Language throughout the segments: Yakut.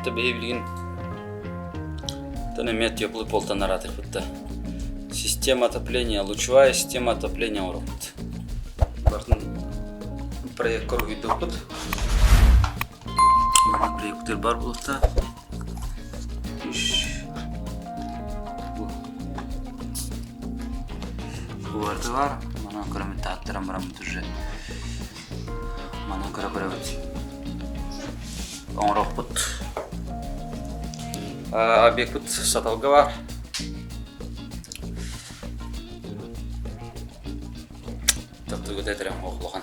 Это биһи билигин тон эмиэ теплый полтан араатыхпыт да. Система отопления, лучевая система отопления оҥоробут. Барытын проектка уруһуйдуохпут. Манна проектор бар буолуохтаах. Бу. Бу барыта бар. Манан көрөмүт тааттаран бараммыт уже. Манан көрө көрөбүт. Оҥоруохпут. Объекпыт Саталга бар. Таптыгыта этэрэн улахан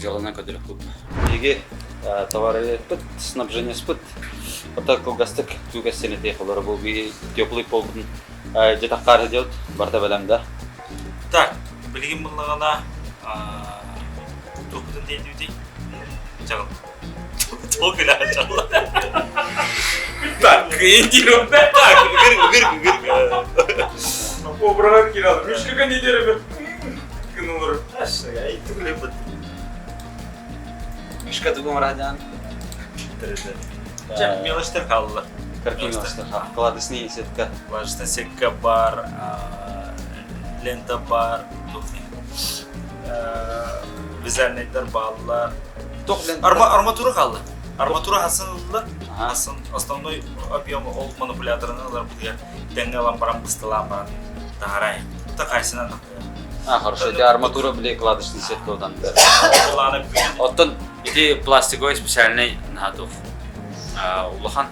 дьыаланан көдөрөхпүт. Биһиги товароведпыт, снабженецпыт ота кылгастык түгэссен этиэх олоро бу биһи теплый полбутун дьэ делать барыта бэлэм да. Так, билигин буллаҕына туохпутун тиэрдибитий? Чаҕыл. Туох күлэҕин чаҕыл? Так, индиyorum ben. Так, гыр гыр гыр. Обрага кирал. Мишкага не деребет. Гыналар. Мишка тугум радиан. Чэ, мелочтар хаалла. Какие мелочтар? Кладочные сетка. Кладочная сетка бар, лента бар, вязальныйдар бааллар. Арматура хаалла. Арматура хасын ылла. Хасын основной объем ол манипуляторын ылар бытыгар тэҥҥэ ылан баран быстылаан баран таһарай. Та хайсынан А, хорошо, это арматура били кладочный сетка одан. Оттон ити пластиковый специальный наһатов улахан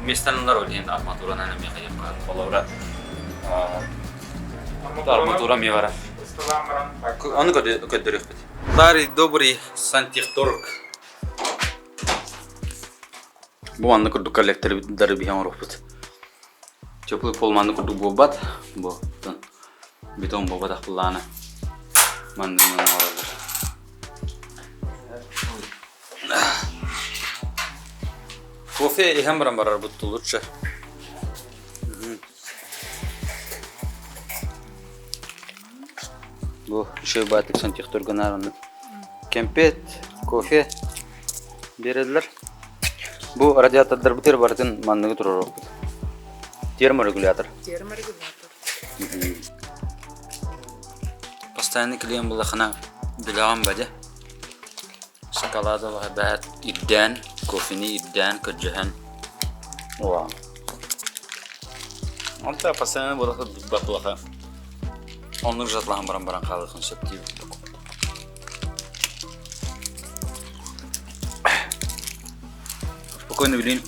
местаналар ол иһин арматуранан эмиэ хайыахха холобура арматура эмиэ бара. Ону көрдөрүөхпүт. Старый добрый сантехторг. Бу манна курдук коллектордары биһи оҥоруохпут. Теплый пол манна курдук буолбат. Бу бетон буолбатах былаана. Манныгынан оҥороллор. Кофе иһэн баран барарбыт лучше. Бу еще баатык сантехторга наар Кэмпиэт, кофе биэрэллэр. Бу радиатордарбытыгар барытын манныгы туруоруохпут. Терморегулятор. Терморегулятор. Постоянный клиент буллахына билэҕин бадьа. Шоколадоваҕа бэһэт ирдээн, кофены ирдээн, көрдьөһөн. Уа. Онто постоянно буолаха баклаха. Оннук жатлаһан баран баран хаалыахын сөп дии Спокойно билин.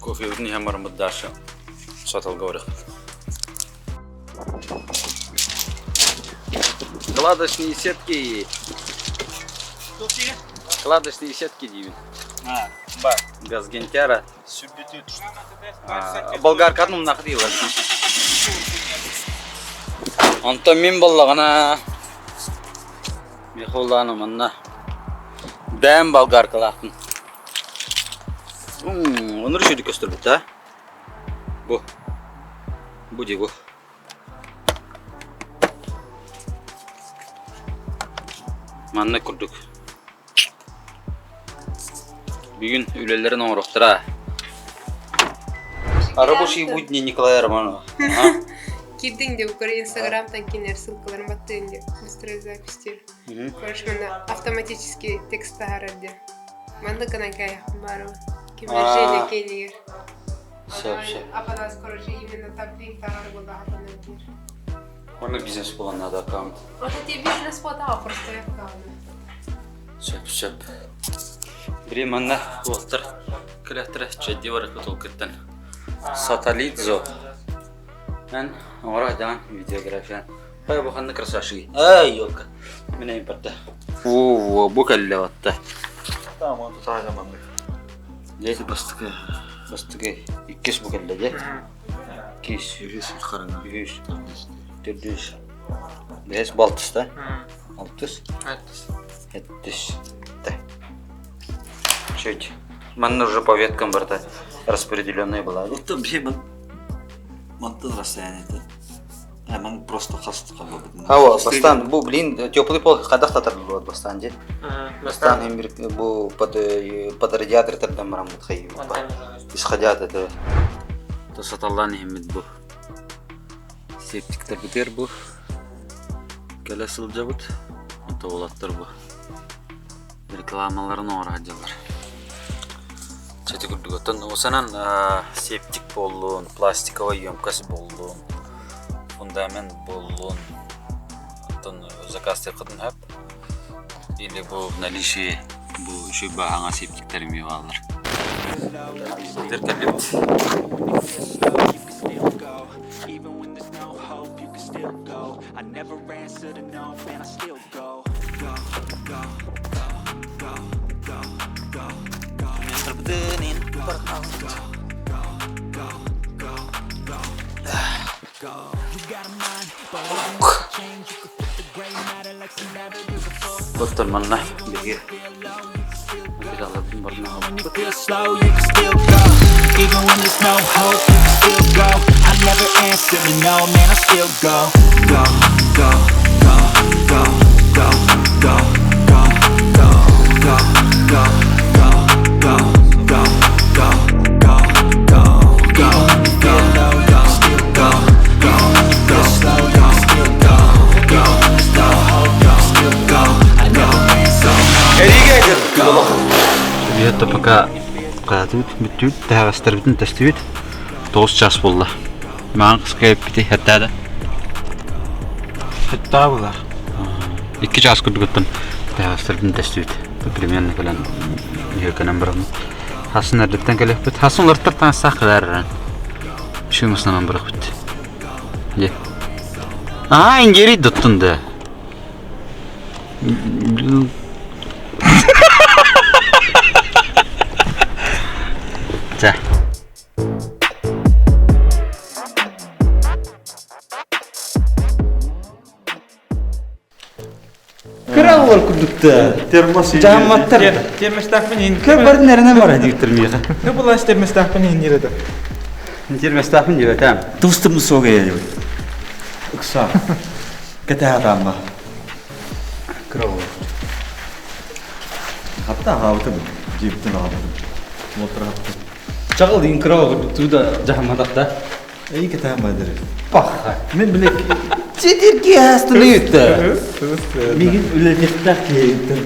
Кофебытын иһэн бараммыт дальше саталга барыахпыт. Кладочные сетки. Кладочные сетки диибин. Бар. Газгентяра. Сүбүтү Болгаркатын умнах диилэр. Онтон мин боллаҕына Михуллаана манна бэйэм болгаркалаахпын. Оннур үчүгэй көстөрбүт да. Бу. Бу дии бу. Манна курдук. Бүгүн үлэлэрин оҥоруохтара. Рабочие будни Николая Романова. Кирдиҥ деп көрө инстаграмтан кинилэр ссылкаларын баттыын деп быстрая запись Короче, манна автоматически текст таһаарар диэн. Маннык гынан кээйэхпин баарыбын. Кимер Женя киэнигэр. Сөп, сөп. Апанас, короче, именно таблик таһаар буоллаҕына диир. Онно бизнес буолан надо аккаунт. Вот эти бизнес фото просто аккаунт. Сөп, сөп. Били манна уолтар кэлэхтэрэ чэйди барыппыт ол кыттан. Саталидзо. Мен оҥоро даан видеография. Хай бу ханна красавчик. Ай, елка. Мен импорта. Во, бу кэллэ батта. Tamam, onu tutacağım Дьэ бастакы бастакы иккис бу кэллэ дьэ. Иккис, Үһүс хараҥа. үһүс, төрдүс, бэһис балтыс да? Алтыс, сэттис. Да. Чуть. Манна уже по веткам барыта распределенная была. Оттон биһи мантан расстояние это. Мен просто хас халлабытын. Хава, бастан бу блин теплый пол хадах татарлы бастан же. Бастан hem bir бу под под радиатор тардан бараммыт хайы. Исходя от этого. То саталлан иһиммит бу. Септиктер бу. Кэлэ сылдьабыт. Онто уолаттар бу. Рекламаларын оҥоро сылдьаллар. Чэ курдук оттон усанан септик буоллун, пластиковай емкость буоллун, фундамент буоллун, оттон заказтыаххытын сөп. Или бу в наличии бу үчүгэй бааһаҥа септиктэр эмиэ бааллар. Сылдьар кэллибит. Оттон манна биһиги материалларбын барытын аҕалбыппыт. Это пока каатыбыт бүттүбүт таһаҕастарбытын тэстибит 9 час буолла маан кыска эппити хаттаада Хаттаа булар. 2 час курдугуттан таһаҕастарбытын тэстибит примерно кэлэн үһүкэнэн бараммыт хасын эрдэттэн кэлиэхпит хасын уларыттар таҥастаах кэлээр шымысынан бырахпыт дьэ аа ингери доттун да Чэ. Кыра уол курдукта. Термос Жаамматтар. Термостаахпын иһин. Көр барын эрэнэ бара дииттер миэхэ. Көр булаас термостаахпын иһин диир этэ. Термостаахпын диэбэтээм. Тустум суога ери. Ыкса. Кэтэһэ Кыра уол. Хатта аҕаабытым. Дьиэбиттэн аҕаабытым. Уолтар аҕаабытым. Чаҕыл диин кыра уол курдук да жаһамматах да. Эй кэтэһэн баайдыр. Паха. Мен биле Сидирки астыныйытта. Мигин үлэлиэхтээх киһиттэн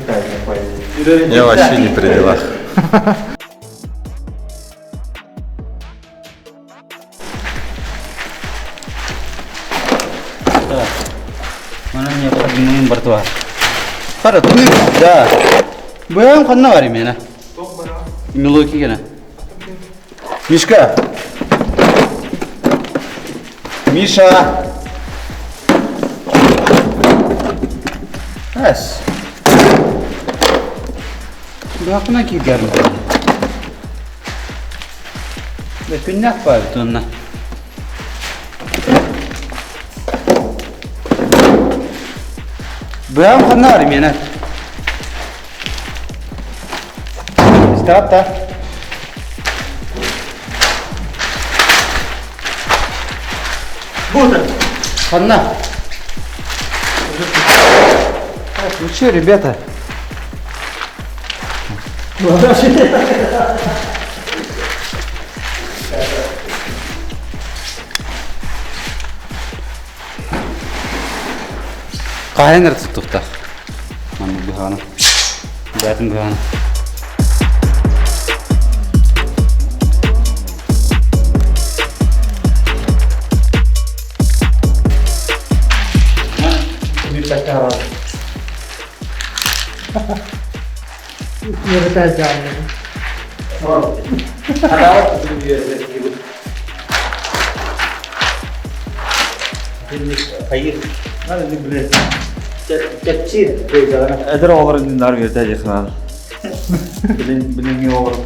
Я вообще не при делах. Манан необходимый бартуа. Хара, ты, да. Бэм ханна бар именно. Милоки гена. Мишка. Миша. Эс. Бакына кииргәрин. Күннэх баар онно. Бэм ханна бар именно. Истаатта. Ханна. Так, ну что, ребята? Хаһан эрэ туттуохтаах. Маннык быһаҕаны. Бээтин быһаҕаны. Эдэр оҕолор наар үөрдэ дьахнаар. Билин билиҥҥи оҕолор.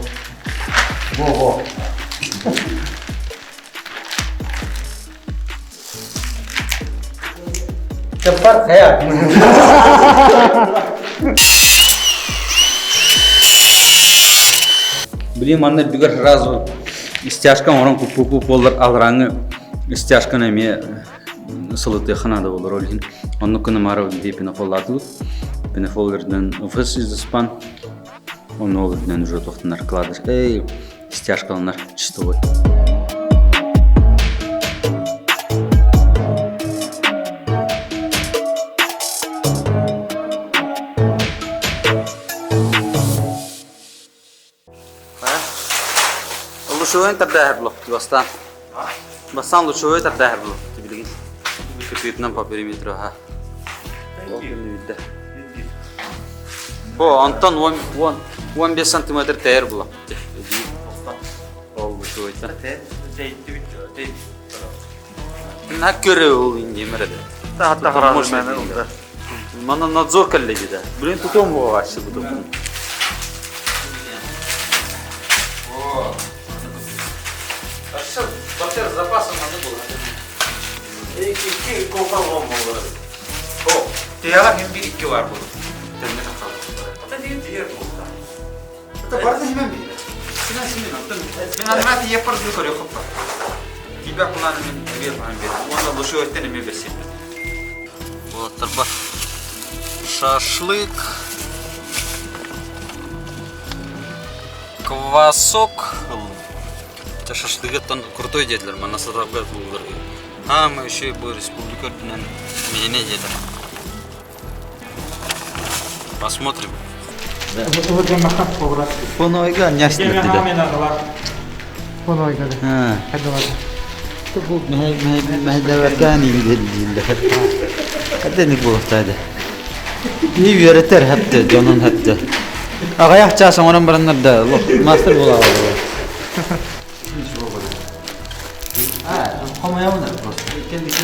Во-во. Чаппар хайа. Блин, манна бүгэр сразу стяжка оҥорон куппуппут буоллар алрааҥҥы стяжканы эмиэ сылытыахха наада буолар ол иһин оннук гына биһи пенофоллаатыбыт. Пенофол үрдүнэн фыс изыспан онно ол үрдүнэн уже туохтанар кладыш эй стяжкаланар чистовой. Лучевой тардаһар булуп бастаан. Бастаан лучевой тардаһар булуп билигин. Кытыытынан по периметру аха. Ол күнү билдэ. Бу онтон 10 15 сантиметр тэйэр булуп. Ол лучевойтан. На көрө ол индемер эде. Мана надзор коллеги да. Блин, тутом вообще буду. Батер запасом надо было. Икки кофе болмалар. О, тияға хем bir ikki var bunun. Тәнне тақал. Ата деген тиер болды. Это барды химен бейді. Мен анна тие парды көрө хоппа. Тибә куланы мен бер бан бер. Онда лучше өттен эме берсем. Вот бар. Шашлык. Квасок. Это шашлыгыттан крутой диэтилэр, манна сатарга булдыр. А, мы еще бу республика үрдүнэн миэнэ диэтэ. Посмотрим. Фонойга нястыр dedi. Ha. Bu mehdeverkani dediğinde. Хаденик буолуохтаады. Не үөрэтэр хэпте, дьонун хэпте. Аҕыйах чаас оҥорон бараннар да, мастер буолаҕа. Хомойомунар просто. Кендики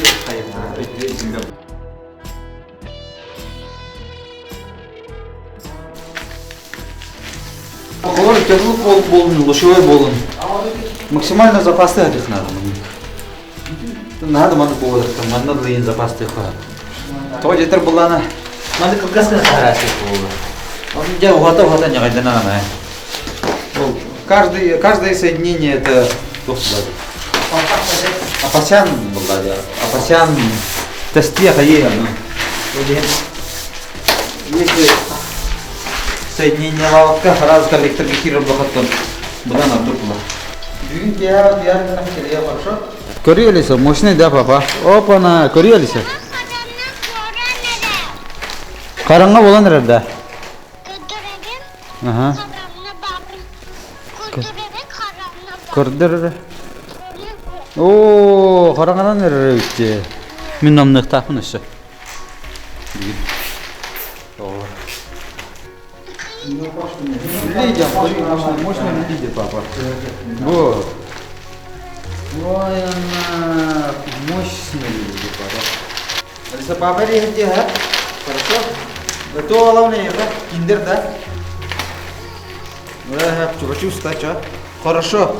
Олар тяжелый болун, лучевой болун. Максимально запасты этих надо. Надо маны буолар, манна дыйын запасты хаа. Тоҕо жетер буллана. Маны кылгаска харасы буолар. Он дьэ уһата-уһата ньаҕайданан ана. Ол каждый каждое соединение это туох булар. Апасян буллар. Апасян тестия хайы аны. Если соединение лавка сразу коллектор киирэр бохоттон будан ордук була. Бүгүн киһи диярынан кэлиэ хорошо? Көрүө Алиса, мощный да папа? Опа-на, көрүө Алиса. Хараҥа буолан эрэр да? Аха. Көрдөр. Оо, хараҥанан эрэр эбит дии. Мин намныахтаахпын өссө. Лидия, можно Лидия, папа? Вот. Ой, она мощная Лидия, папа. Алиса, папа где, а? Хорошо? То главное, да? Киндер, да? Хочу встать, а? Хорошо.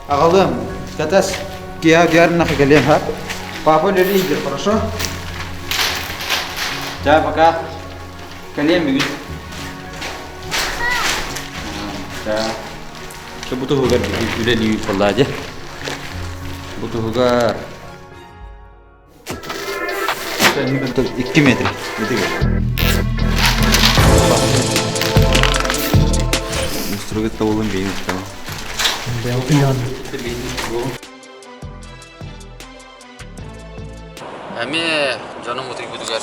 Аҕалым, кэтэс, киһа диарнах кэлиэм, ха? Папа лидер, хорошо? Чай, пока. Кэлиэм бүгүн. Да. Бу туһугар үлэлии буолла дьэ. Бу туһугар 2 метр. Инструмент табылын бейін Эмиэ дьонум утуйбутугар.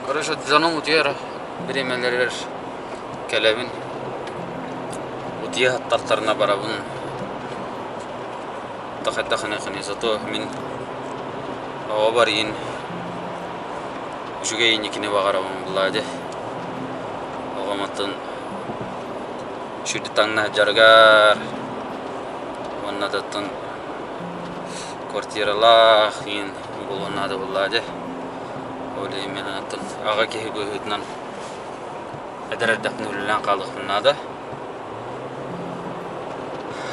Короче, дьонум утуйар бириэмэлэригэр кэлэбин. Утуйа аттахтарына барабын. Хайдах хайдах зато мин оҕобор иин үчүгэй инникини баҕарабын булаа дии. Оҕом оттон үчүгэй таҥна сылдьарыгар уонна да оттон квартиралаах иин буолуон наада буоллаҕа дии. Ол иһин мин оттон аҕа киһи быһыытынан эдэр эрдэхпинэ үлэлээн хаалыахпын наада.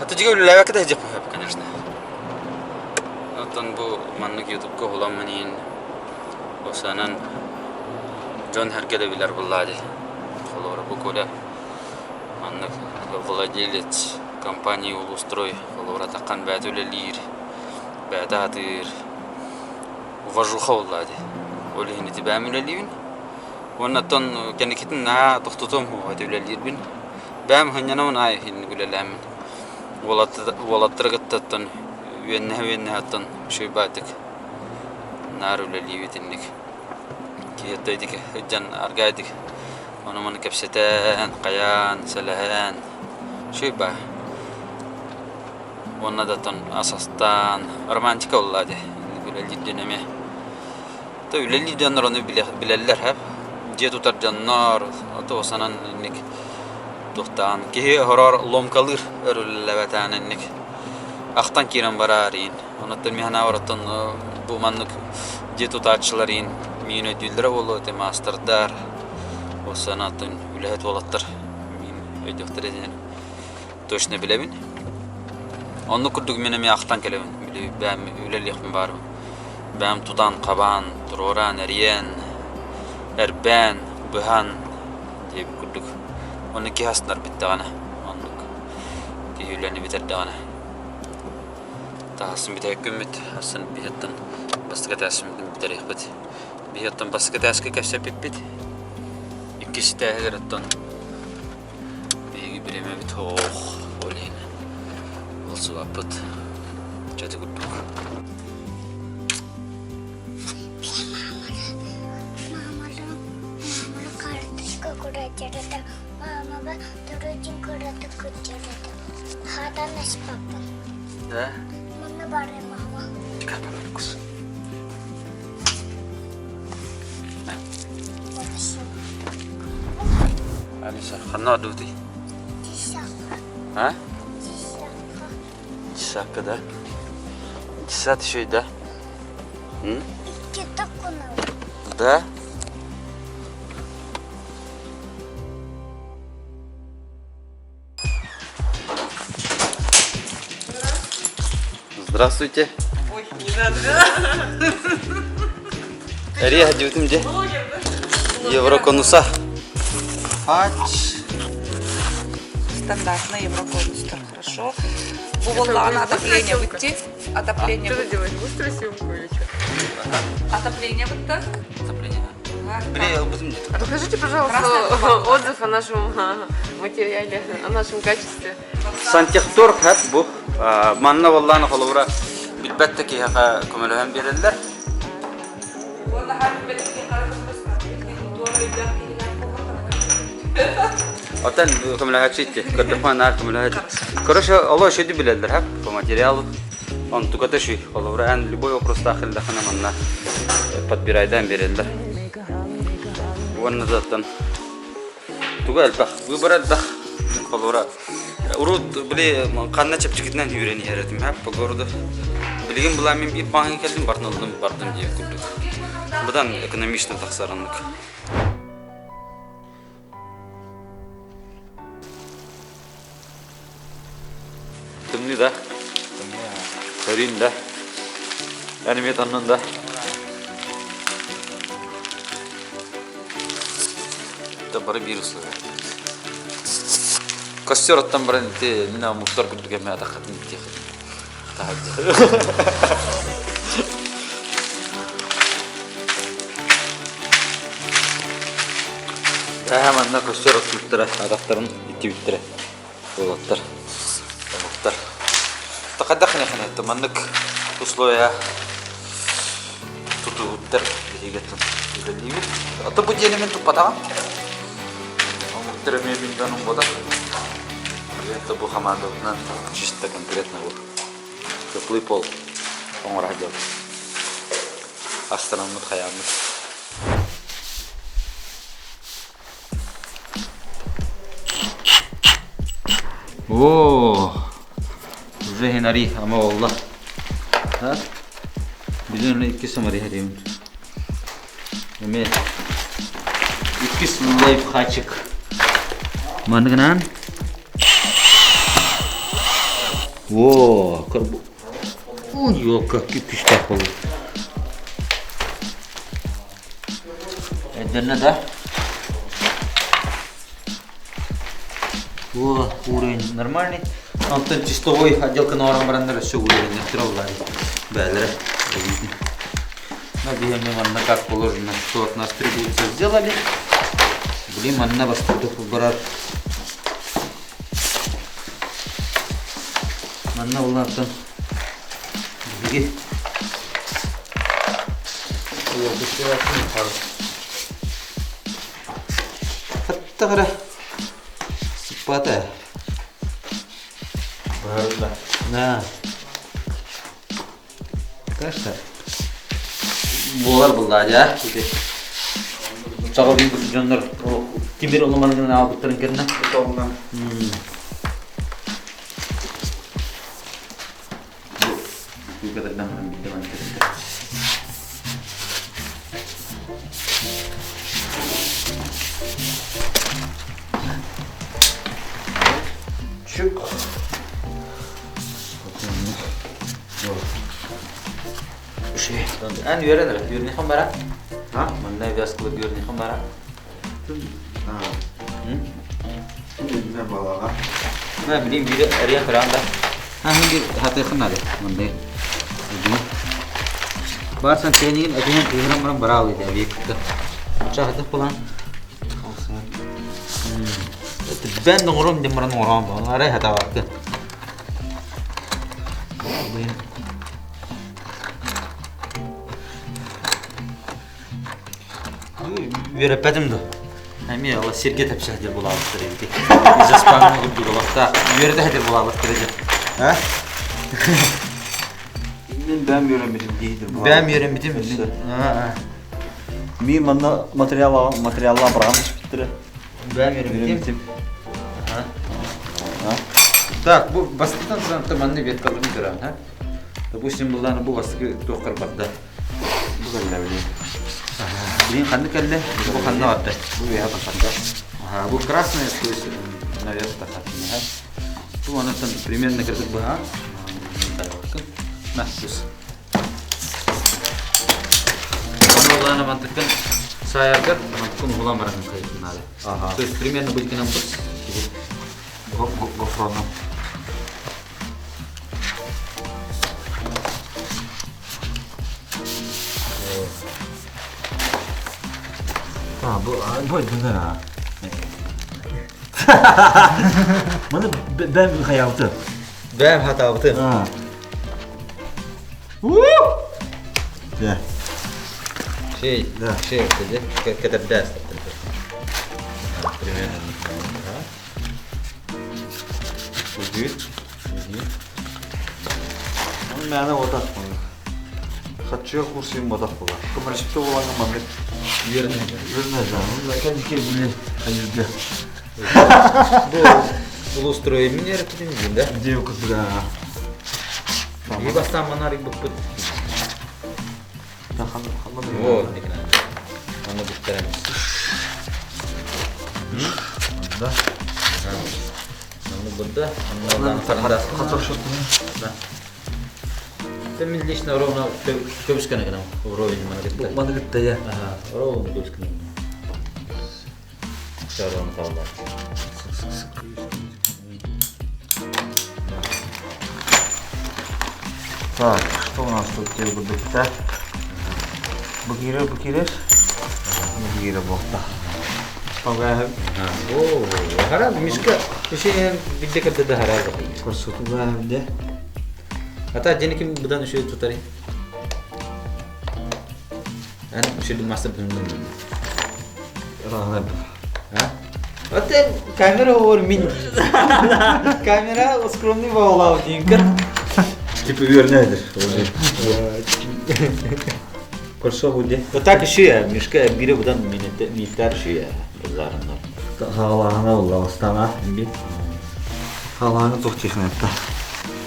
А дьиҥэ үлэлээбэккэ да сылдьыахпын сөп, конечно. Оттон бу маннык ютубка уһуламмын иһин осанан дьон сэргэ да билэр буоллаа дии. Холобура бу Коля маннык владелец компании Улустрой холобура таххан бэйэтэ үлэлиир, бэйэтэ аһатыыр. Уважуха буолла дии. Ол иһин ити бэйэм үлэлиибин. Уонна оттон кэнникитин наһаа тохтотуом суоҕа ити үлэлиирбин. Бэйэм сынньанабын аайы иһин үлэлээммин. Уолаттары кытта оттон үөннэһэ-үөннэһэ оттон үчүгэй наар үлэлиибит инник. Киһи итики сылдьан аргаайдык ону-маны кэпсэтэн, хайаан, сэлэһэн үчүгэй баа. Уонна да оттон ас астаан романтика буолла дии үлэлиир дьон эмиэ. То үлэлиир дьоннор ону билэллэр һэп. Дьиэ тутар дьоннор ото санан инник туохтаан киһи хороор ломкалыыр өр үлэлээбэтээн инник ахтан киирэн бараар иин. Онуттан мин санаабар оттон бу маннык дьиэ тутааччылар иин миин өйдүүллэрэ буолуо ити маастардар ол санааттан үлэһит уолаттар миин өйдүөхтэрэ диэн точно билэбин. Оннук курдук мин эмиэ ахтан кэлэбин. Били бэйэм үлэлиэхпин баарым. Бэйэм тутан-хабаан, туруораан, эрийэн, эрбээн, быһан диэбит курдук. Онно киһи астынар бүттэҕинэ, оннук киһи үлэни бүтэрдэҕинэ. Таһасын бүтэһик күммүт, астын биһиэттэн бастакы этээспитин бүтэриэхпит. Биһиэттэн бастакы этээскэ кэпсэппиппит. Иккис этээһигэр оттон Биһиги бириэмэбит ох, ол иһин ылсыбаппыт. Чэ ити курдук. Мааманы карточка куратарата, маамаба турутин курата кутарата. Хатан аспаппын. Да? Манна бары мама. Кус. Алиса, ханна ордубутуй? Десятка. А? Десятка. Десятка, да? Десят еще и да? М? Икки Да? Здравствуйте. Ой, не надо. Эрия дьүтүм дьэ. Евроконуса. Ач. Стандартный евроконустар, хорошо. Бу буоллаҕына отопление бытти. Отопление. Что ты делаешь? Быстро съемку или что? Отопление бытта. Отопление. Бля, ылбытым нет. А покажите, пожалуйста, отзыв о нашем материале, о нашем качестве. Сантехторг хэп бу. Манна буоллаана холобура билбэт да киһиэхэ көмөлөһөн биэрэллэр. Отон көмөлөһөөччү итти. Көрдөххө наар көмөлөһөөччү. Короче, оло шөйдү билэллэр хэп по материалу. Онтуката шүй. Холобура эн любой вопростаах кэллэххинэ манна подбирайдаан биэрэллэр. Уонна да оттон туга элбэх, выбор элбэх. Холобура урут били ханна чэпчэкитинэн үүрэн иһэр этим по городу. Билигин была мин биир маҕаһыын кэллим бардым ыллым бардым диэн курдук. Быдан экономично тахсар оннук. Тымныы да? Сөрүүн да? Эн эмиэ таннын да? Это бары биир условия. Костер оттон баран ити мин мусор курдук эмэ атаххатын иттиэххит. Таһырдьа. Ээ манна костер оттуттара атахтарын иттибиттэрэ. Уолаттар, омуктар. Хайдах ханахана маннык условия тутуһуттар биһиги үлэлиибит. Ото бу дьиэни мин туппатаҕым. Омуктар эмиэ мин дьонум буолар. Это бу хамаандабытынан чисто конкретно бу теплый пол оҥоро сылдьабыт. Астанаммыт хайааммыт. Оо, уже хинари ама болла. Ha? Билин оны икки самари харим. Эме иккис лайфхачик. Манныгынан. О, карбу. Ой, ёлка, кипишта болу. Эдерне да? О, уровень нормальный. Онтон чистовой отделка оҥорон бараннар өссө уровень оллар. Бээлэрэ. Биһиэми манна как положено, что от нас требуется, сделали. Блин, манна бастакы барар. Манна улааттан биһиги Хаттаҕара сыппата. Быһарылла. На. Конечно. Буолар буллаа дьэ. Ити. Саҕа бу дьоннор тимир оломанын аалбыттарын кэннэ. Тонна. Чүк. Эн үөрэн эрэ, үөрүнүөххүн бара. А? Манна вязкалык үөрүнүөххүн бара. Билме балаға. На, билим бири эрийэн көрөҕүн да. Аһын бир хатыахын наада. Мандай. Барсан тиэнигин этиһэн тыыһыран баран бараал иде объектка. Чахытых булан. Бен оҥором диэн баран оҥороон буолан арай хатаабаккын. Блин. Үөрэппэтим да. Эмиэ ол сиргэ тэпсэ сылдьар булаабыттар эбит. Изоспаҥҥа курдук олохтоох. Үөрэтэ сылдьар булаабыттар дьэ. А? Мен бэм үөрэммитим диэхтэр Бэм үөрэммитим. Ми манна материал материалла быраҕан түспүттэрэ. Бэм үөрэммитим. Так, бу бастатан туран манна веткаларын көрөн, ha? Допустим, булланы бу бастакы туоххар барда. Бу кэллэ билин. Билин ханна кэллэ? Бу ханна барда? Бу үөһэ тахсарда. Ага, бу красная, то есть наверх тахсар. Бу онтон примерно кырдык быһа. На, плюс. Аны улаана мантыккын саайаргар мантыккын уһулан баран кайытын надо. Ага. То есть примерно будет нам бус. Гофрону. А, бу бу дыныр а. Маны бэм хаялты. Бэм хатабыты. А. Да. Şey, Да. şey dedi. Кетердәс. Примерно. Үгүт. Оны мәне отат бұны. Хатчыга курсуйм отат була. Кымырышыпты болаңы мамет. Верно. Үрнә жан. Кәнеке биле хәйірде. Бу бул устрой мин ярытып да? Деу кызга. И бастан манар буппут. Вот, Аны бүттерәмез. Да. Аны бunda, аны карандас. Да. Ты мен лично ровно көбүскәне генә уровень мана бит. Маны битте я. Ага, ровно көбүскәне. Ровно калды. Так, что у нас тут деу битте? Бу кире, бу кире. Бу кире бокта. Пога О, хара мишка, еще бигде кәдә хара. курсутуга де. Ата дени ким будан еще тутари. Ан еще мастер бун. Рахмет. А? Ата камера ор мин. Камера скромный болау динкер. Типа вернедер уже. Көрсө буде. Вот так еще я мишка бире будан минеттер еще я. Базарында. Хаалаана улла остана. Би. Хаалаана тух технетта.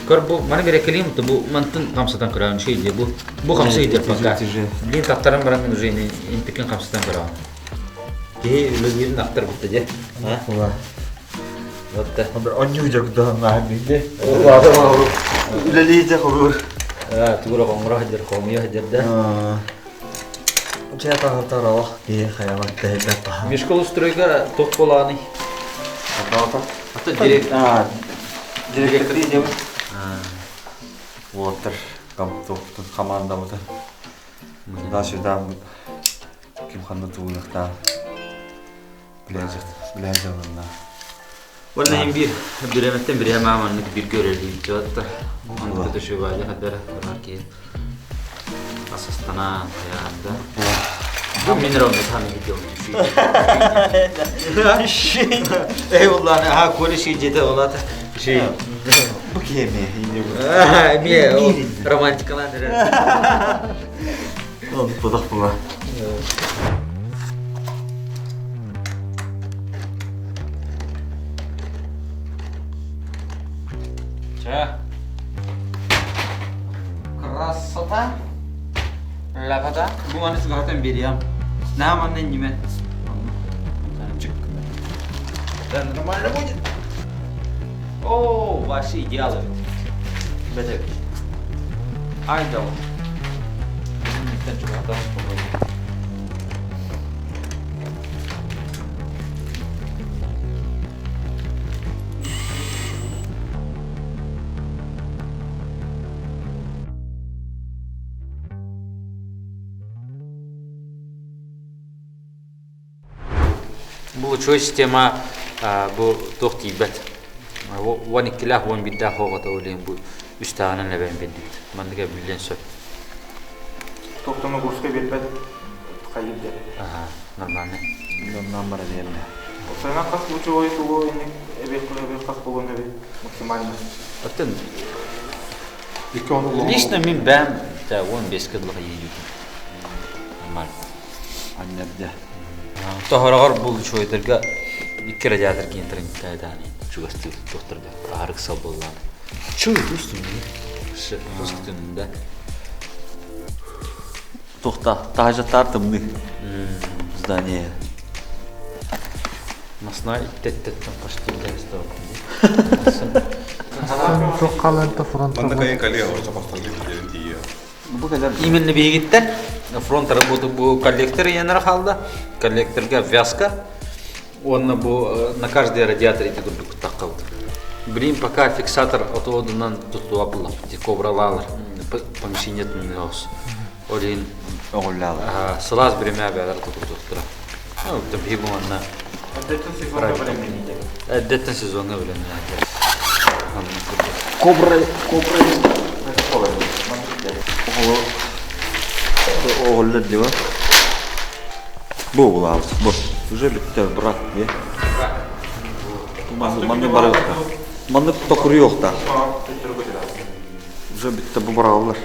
Көр бу маны бере келим то бу мантын камсатан көрөн şey де бу. Бу камсы идер пока. Блин тактарым баран мен уже интекен камсатан көрөн. Ки үлгерин актар бутты же. А? Ула. Вот да. Бир онню жогдо маа бийде. Ула. Үлелейде хобур. А, тугура коңура хадер коңуя хадер да. Жа тагыр алах ки хаялат тэбэ таха. Мишкол стройга ток боланы. Ата директ. А, директор дейм. Уотер командабыты. Туда-сюда ким ханна тугунахтаах билээдьалынна. Уонна иһин биир бириэмэттэн бириэмэ маннык бииргэ үлэлиир дьоотто. Онно көтөшүбаадьа хаддара барар киһи асастана хайаанда. Бу минерал метан видео Эй уллааны аха коли ши жете олата. Ши. Бу кеме Эме романтикалан Ол подох була. Чэ. Красота. Лапата. Бу маны сыгатан бериям. На манна ниме. Да, нормально будет. О, ваши идеалы. Бетек. Айдол. Бу учуой система бу туох тиийбэт. Уон иккилээх, уон биирдээх оҕото ол бу үстээҕинэн эбэн биэрдибит. Маннык эбиллиэн сөп. Тоқтону курска биэрбэт хайыр диэн. Аха, нормально. Оннан бара диэннэ. Сана хас лучевой тугу инник эбиэх эбиэх хас буолуон эбит максимально. Оттон лично мин бэм да 15 кыдлыга едют. Нормально. Аннерде. Тоһороҕор бу лучевойдарга икки радиатор киинтэрин таайдааны чугастыы туохтарда аарык сал буоллаан. Чуй устун да. Тухта таһажаттар тымны. Здание. Масна иттеттеттен почти билэстэ. Манна кайын коллега орто тиийэ. Именно биһигиттэн фронт работы бу коллектор иэнэр хаалда. Коллекторга вязка. Уонна бу на каждый радиатор ити курдук таххабыт. Блин, пока фиксатор отуодунан туттуа булла. Кобралалар. Помещение туннеос. Олин Оҕуллаалар. сылаас биремэ бээлер тутурдуктура. Ну, там бу манна. Әдеттен сезонга билемин. Әдеттен сезонга билемин. Кобра, кобра. Оҕуллар диба. Бу булабыз. Бу. Уже битте брак не. Манны бары юкта. Манны токур юкта. Уже битте бу баралар.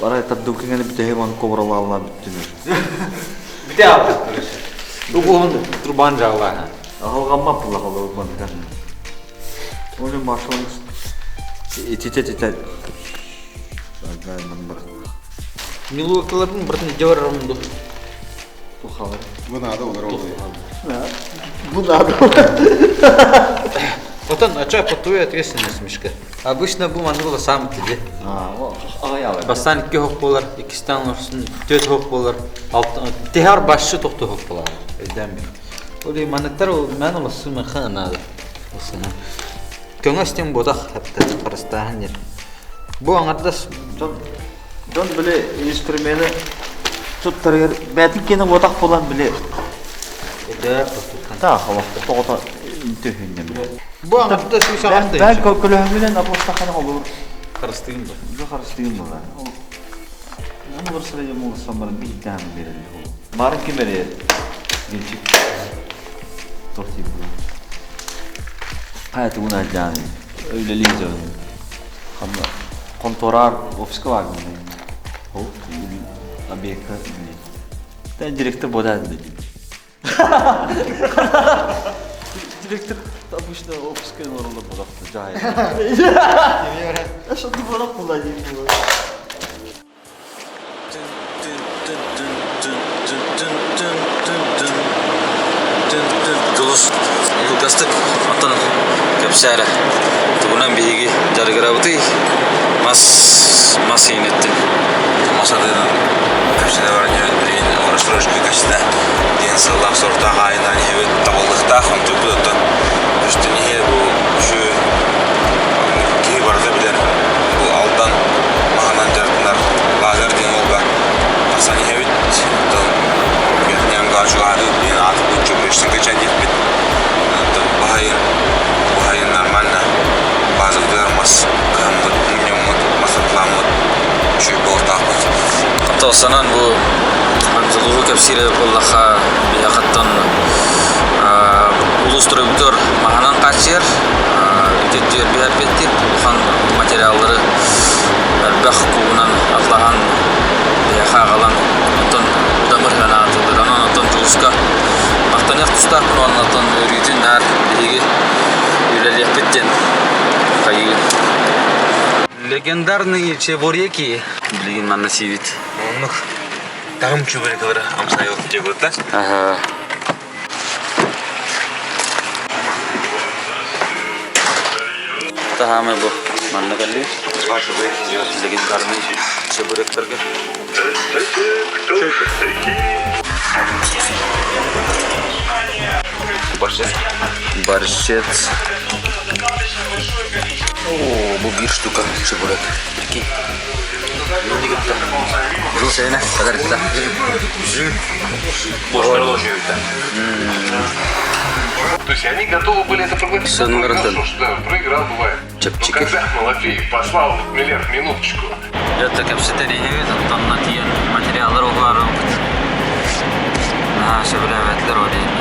Арай тадду кеңени бите хеман кобралалар биттинер. Бите алды. Бу трубан жагла. Алганма була алып мандыка. Оны машин итите тите. Мен бар. Милуокалардың бірін жабарымды. Тухалар. Бу надо олар ол. Бу надо. Отон, а чай под твою ответственность, Мишка. Обычно бу манны было сам тебе. А, аяла. Бастан икки хоп болар, иккистан олорсун, төрт хоп болар, алты, техар башчы тохто хоп болар. Өйдән бир. Оли манаттар ол мен ол сумы хана. Осына. Көңөстен бодах хатта карыстахан ер. Бу аңардас Дон дон биле инструменты туттарыгар бәтин кене бодах болан биле. өдө токтуттан. Та халах тоғыта интөхүннем. Бу аңардас үс аңарда. Бән көлөһүнен апостахана olur. Карыстыгын бу. Бу харыстыгын була. Оны бір сыры ему самар биттан берилди. Марын кимере генчик. Торти бу. Кая тугуна жаны. Өйлели жаны. Хамна конторар офиска бар мен. О, объекта биле. Та директор бодады. Директор обычно офиска орында бодакты жай. Что ты бодак була дейм. Дулус кылгастык оттон кэпсээрэ тугунан биһиги дьарыгырабытый мас мас иинеттин Масадынан көпсіне бар билигин оҥоростор көстө диэн сыллаах сортаах аайынан иһэбит табыллыктаах онтуппут оттон көстөн иһэ бу үчү киһи барыта билэр бу Алдан маһынан дьарыктанар лааҕыр диэн ол бар. Уопсанан бу Дьулуһу кэпсиир эбит буоллахха, биһиэхэттэн улуус тройбутугар маһынан хааччыйар, ити биһэрбиттик улахан материаллары элбэх кууһунан атлаһан биһиэхэ аҕалан оттон удамыр анаатылар. Онон оттон Дьулуска махтаныах тустаахпын уонна оттон өрүүтүн наар биһиги үлэлиэхпит диэн хайыы. Легендарные чебуреки билигин манна сиибит. Оннук таһым чебурекалары амсайылып жегут да? Ага. Таһаамай бу манна кэлли. Легендарный чебуректерге. Борщец. Борщец. О, бу биир штука чебурек. Прикинь. Жыл сене, кадаритта. То есть они готовы были это проглотить. Сынлырдын. Что проиграл, бывает. Чэпчэки. Но когда Малафеев послал миллиард минуточку, Это кэпсэтэн иһэбит, оттон тиийэн материаллар уһаарылбыт. Наһаа сөбүлээбэтилэр ол иһин.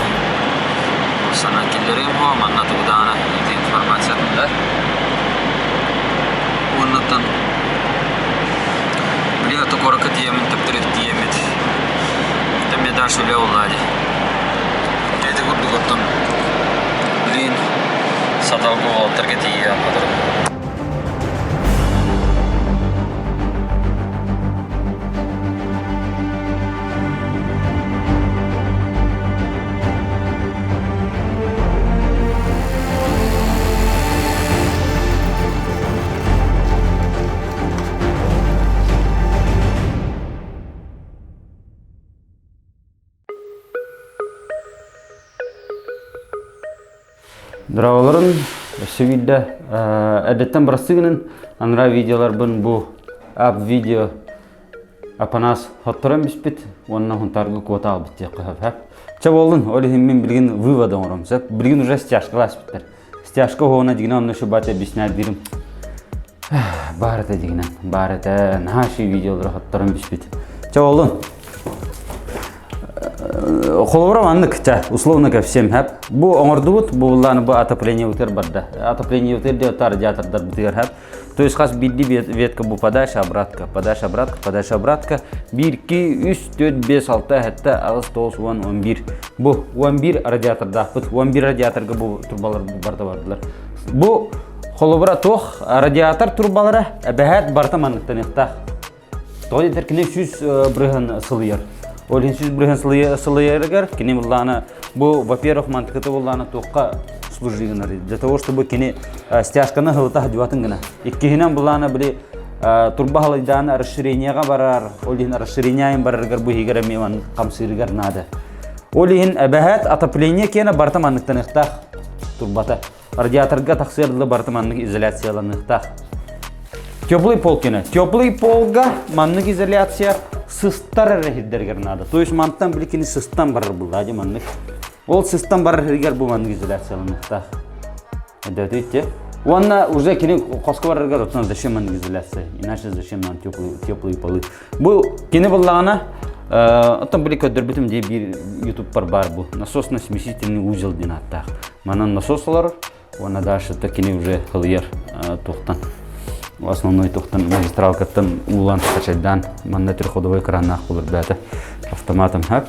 Сана киллэриим һуо, манна тугудаана ити информациятын да. Уоннаттан билигин ото куоракка тиийэммин төптөрү тиийэммит. Тэммэ дальше үлэ буоллаа дии. Ити курдук оттон билигин саталга уолаттарга тиийиэм сотору. Дорооболорун, өссө биирдэ эрдэттэн бырастыы гынан анараа видеоларбын бу ап видео Апанас хотторон бүспүт уонна Хунтаарга куота аҕалбыт диэххэ сөп. Чэ буоллун, ол иһин мин билигин вывод оҥором сөп. Билигин уже стяжкалаах испиттэр. Стяжка уһуона дигинэ онно шубата объяснять диирим. Баар этэ дигинэн, баар этэ наһаа үчүгэй видеолары хотторон бүспүт. Чэ буоллун. Холобура маннык, чэ, условно ко всем хэп. Бу оҥордубут, бу буллааны бу отопление бытыгар барда. Отопление бытыгар диye радиатордар бытыгар хэп. То есть хас биирдии ветка бу подача обратка, подача обратка, подача обратка. 1, 2, 3, 4, 5, 6, 7, 8, 9, 10, 11. Бу 11 радиатордаахпыт. 11 радиаторга бу турбалар барда бардылар. Бу холобура туох радиатор турбалара эбэһээт барыта манныктаныахтаах. Тоҕо диэтэр кини 100 бырыһан сылыйар. Ол иһин 100 бырыһан сылыйарыгар кини буллаана бу во-первых мантыкыта буллаана туохха служи гынар для того чтобы кини стяжканы һылыта сылдьыбатын гына. Иккиһинэн буллаана били турба халыйдаан расширениеға барар, ол иһин расширениеын барарыгар бу иһигэр эмиэ маннык хамсыырыгар наада. Ол иһин эбэһээт отопление киэнэ барыта манныктаныахтаах турбата. Радиаторга тахсыар дылы барыта маннык изоляцияланыахтаах. Теплый пол кene. Теплый полга маннык изоляция сыстар эрэ сирдэригэр наада. То есть мантан били кини сыстан барар булла дии маннык. Ол сыстан барар сиригэр бу маннык изоляцияланыахтаах. Өйдөөтүгүт Уонна уже кини хоско барарыгар оттон зачем маннык изоляция? Иначе зачем нам теплые, теплые полы? Бу кини буллаҕына оттон били көрдөрбүтүм дии биир ютубпар баар бу насосно-смесительный узел диэн ааттаах. Манан насос олорор уонна дальше кини уже хылыйар туохтан основной туохтан магистралкаттан уулан качайдаан манна трехходовой краннаах булар бээтэ автоматом хап.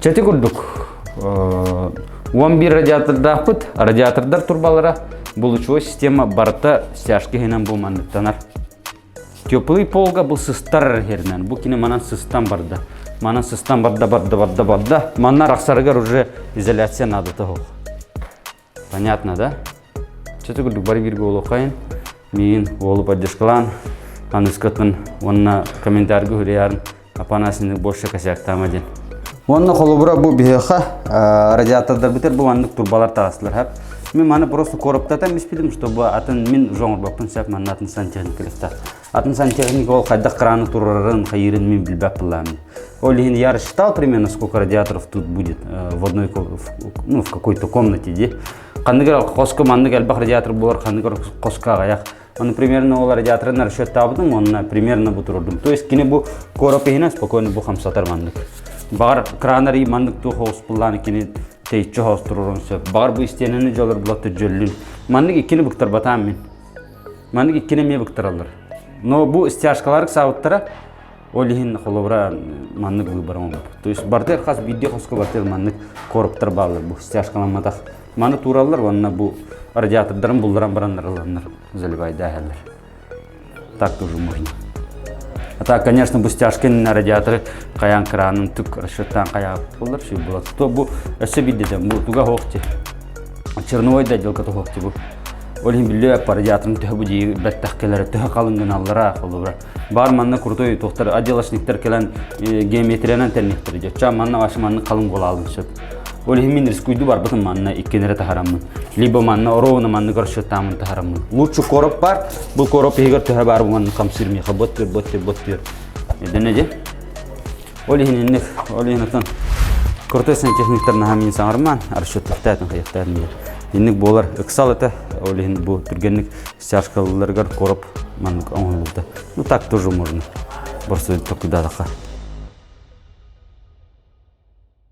Чэти курдук 11 радиатордаахпыт радиатордар турбалара бу лучевой система барыта стяжка иһинэн бу манныктанар Теплый полга бу сыстар эрэринэн, бу кини манан сыстан барда. Манан сыстан барда, барда, барда, барда. Манна арахсарыгар уже изоляция наадата суох. Понятно, да? Чөтө курдук бары бииргэ буолуоххайын. Миигин уолу поддержкалаан, аныскатын уонна комментарийга суруйаарын Апанасины больше косяктаама диэн. Уонна холобура бу биһиэхэ радиатордарбытыгар бу маннык турбалар таҕыстылар хап. Мин маны просто короптатан испитим, чтобы атын мин уже оҥорбоппун сөп манна атын сантехникалыктар. Атын сантехник ол хайдах краны турарарын, хайыырын мин билбэт былааммын. Ол иһин я рассчитал примерно, сколько радиаторов тут будет в одной, ну, в какой-то комнате, де. Ханнык хоско маннык элбэх радиатор буолар, ханнык хоско аҕыйах. Ону примерно ол радиаторын расчеттаабытым уонна примерно бу турурдум. То есть кини бу короб иһинэн спокойно бу хамсатар маннык. Баҕар кранар и маннык туох оҕус буллааны кини тэйиччи хоос туруорун сөп. Баҕар бу истиэнэни дьолор булатты дьөллүн. Маннык иккини быктарбатаам мин. Маннык иккини эмиэ быктараллар. Но бу стяжкалары саабыттара Ол иһин холобура маннык выбор оҥорбуппут. То есть барытыгар хас биирдии хоско барытыгар маннык коробтар бааллар бу стяжкаламматах. Маны туураллар уонна бу радиатордарын булларан бараннар ыланнар заливайдааһаллар. Так тоже можно. А так, конечно, бу стяжкин радиаторы хайаан кранын түк расчеттаан хайаап боллар, все было. То бу өссө биирдетен бу туга хоохти. Черновой да отделка туһуохти бу. Ол иһин биллиэ радиаторын төһө бу дии бэттэх кэлэрэ төһө халыҥ гыналлара холобура. Бар манна крутой туохтар отделочниктар кэлэн геометриянан тэнниэхтэрэ дьэ. Манна вообще манна халыҥ буолаалын сөп. Ол иһин мин рискуйду барбытым манна иккинэрэ таһараммын. Либо манна ровно манна расчеттаамын таһараммын. Лучше короб бар. Бу короб иһигэр төһө бар бу манна хамсыыр миэхэ бот түр бот түр бот түр. Эдэнэ дьэ. Ол иһин инник, ол иһин отон крутой сантехниктар наһаа мин саҥармаан, расчеттахтаатын хайахтаатын диир. Инник буолар ыксал этэ, ол иһин бу түргэнник стяжкаларыгар короб маннык оҥоһуллубута. Ну так тоже можно. Борсуй токудадаха.